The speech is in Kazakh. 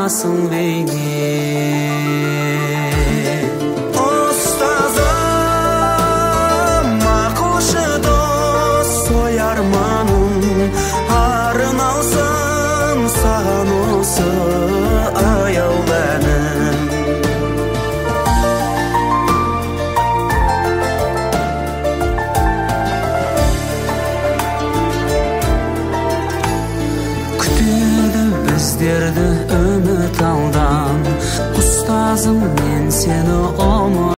Болмасың бейне. Ұстазым, ақылшы дос, ой арманым арналсын саған осы аяулы әнім. Күтеді біздерді үміт алдан, ұстазым, мен сені